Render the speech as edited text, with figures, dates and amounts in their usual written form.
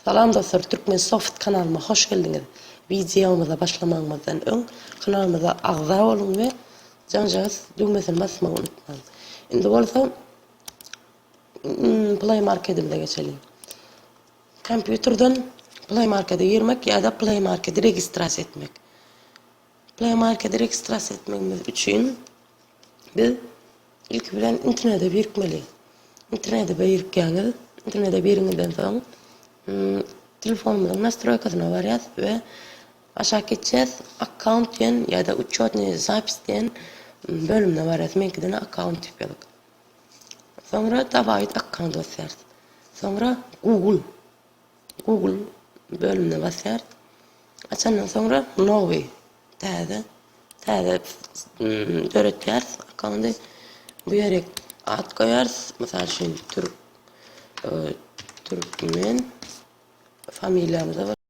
Salam dostlar Türkmen Soft kanalyma hoş geldiňiz. Wideomyza başlamagymyzdan öň kanalymyza agza boluň we jaňjagaz düwmesini basmagy unutmaň. Indi bolsa Play Marketimize geçeliň. Kompýuterden Play Markete girmek ýa-da Play Marketi registrasiýa etmek. Play Marketi registrasiýa etmegimiz üçin biz ilki bilen internete birikmeli. Internete birikýäňiz. Internete biriňizden soň hmm, telefonymyzyň nastroýkasyna barýas we aşak geçýäs. Akkaunt diýen ýa-da uçýotnyý zapis diýen hmm, bölümine barýas. Meňkiden akkaunt diýip ýazyk. Soňra Dobawit akkaunt basýarys. Soňra Google Google bölümine basýarys. Açandan soňra Nowy täze täze döretýäris akkaundy. Bu ýere at goýarys. Mysal üçin türk türkmen familiýamyza.